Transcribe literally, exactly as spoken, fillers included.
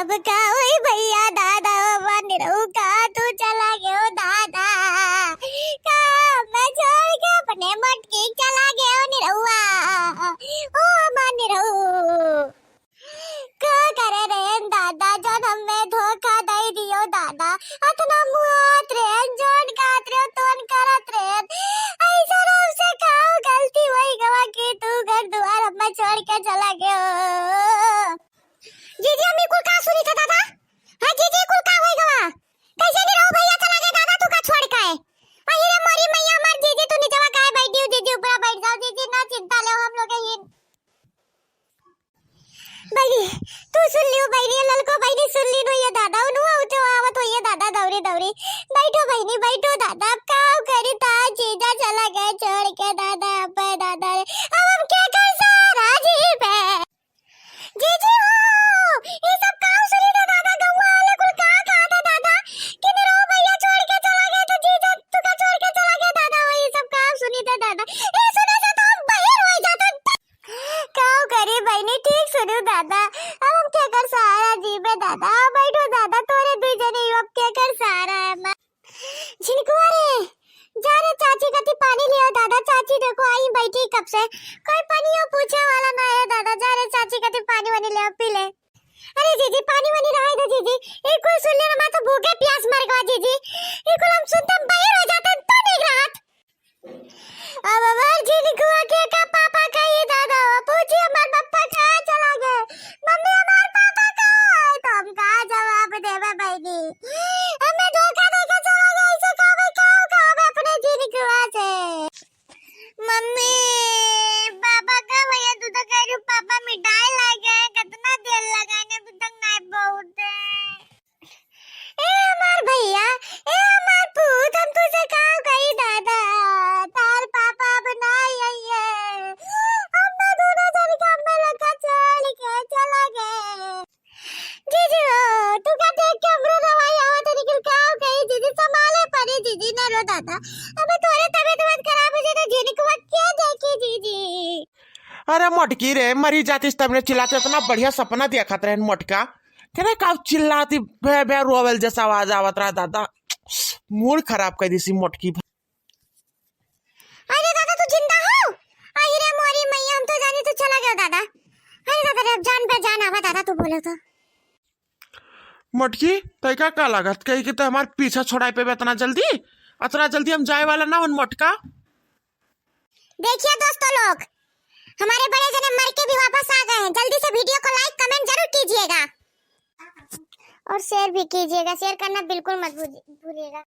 अब का होई भैया दादा, ओ हमार निरहू का तू चला गयो दादा, का मैं छोड़ के अपने मोटकी चला गयो निरहुआ, ओ हमार निरहू। का करे रे दादा, जौन हमें धोखा दे दियो दादा, अतना मुआत रे, जौन कहत रे, तौन करत रे, ऐसा हमसे का गलती होई गवा कि तू घर दुआर हमें छोड़ के चला गयो। जीजी, हम ई कुल का सुनी था दादा? हाँ जीजी, कुल का होई गवा? कैसे निरहू भैया चला गए दादा, तू का छोड़ के? अहि रे मोरी मैया हमार जीजी, तू निचवा काहे बैठी हो? जीजी ऊपरा बैठ जाओ जीजी, ना चिंता ले, हम लोग ही। बहिनी, तू सुन लियो बहिनी, ललको बहिनी सुन ली नो ये दादा, उन्हों उठो आवत हो ये दादा, दौरी दौरी। बैठो बहिनी, बैठो दादा, अब का करी ता जीजा चला गए छोड़ के दादा, अब दादा रे, अब हम क्या कर सारा जी पे। जीजी हो, ई सब काम सुनी थे दादा, गौवा वाले कुल का कहा था दादा कि निरहू भैया छोड़ के चला गए तो जीजा तुका छोड़ के चला गया दादा, वही सब काम सुनी थे दादा। ई सुने से तो हम बहिर हो जाते। का करी बहिनी, ठीक सुनू दादा, अब हम क्या कर सहारा जी में दादा, बैठो दादा, तोरे दुई जने ही अब क्या कर सहारा है। झिनकुआ रे, जा रे चाची कति पानी ले आओ दादा, चाची देखो आई बैठी कब से, कोई पानी हो पूछे वाला ना है दादा, जा रे चाची कति पानी वानी ले आओ, पी ले। अरे जीजी, पानी वानी रहे दो जीजी, ई कुल सुन ले ना, मैं तो भूखे प्यास मर गवा जीजी, ई कुल हम सुनते हम बहिर हो जाते हैं, तो नहीं रात। अब हमार झिनकुआ के का पापा कही दादा, पूछी हमार पापा कहाँ चला गए, मम्मी हमार पापा कहाँ है, तो हम का जवाब देवे बहिनी, हमें धोखा देके चला गए, ऐसे कहबे, का कहबे अपने झिनकुआ से। मम्मी, पापा का भैया, तू तो कह रही हूँ पापा मिठाई ला गए, कितना देर लगाने अभी तक नहीं पहुँचे। ए हमार भैया, ए हमार पूत, हम तुझे का कही दादा, तार पापा अब ना आइए, हम ना दोनों जन का हमें लगा छोड़ के चला गए। जीजी हो, तू का देख के हमरो रवाई आवत है, लेकिन का कही जीजी, संभाले पड़ी जीजी, ना रो दादा, अबे तोरे तबीयत वबीयत खराब हो जाए तो झिनकुआ के देखी जीजी। अरे मोटकी रे, मरी जातिस तब ने चिल्लाते, इतना बढ़िया सपना देखत रहन मोटका। तेरे का चिल्लाती भे भे रोवल जैसा आवाज आवत रहा दादा। मूड खराब कर दी सी मोटकी। अरे दादा तू जिंदा हो? अरे मोरी मैया हम तो जानी तू चला गया दादा। अरे दादा रे अब जान पे जान आवा दादा तू बोलो तो। मोटकी, तैका का लागत? कही कि तो हमार पीछा छोड़ाए पे इतना जल्दी? इतना जल्दी हम जाए वाला ना हन मोटका। देखिए दोस्तों लोग, हमारे बड़े जने मर के भी वापस आ गए हैं। जल्दी से video को like, comment जरूर कीजिएगा। और share भी कीजिएगा, share करना बिल्कुल मत भूल-, भूलिएगा।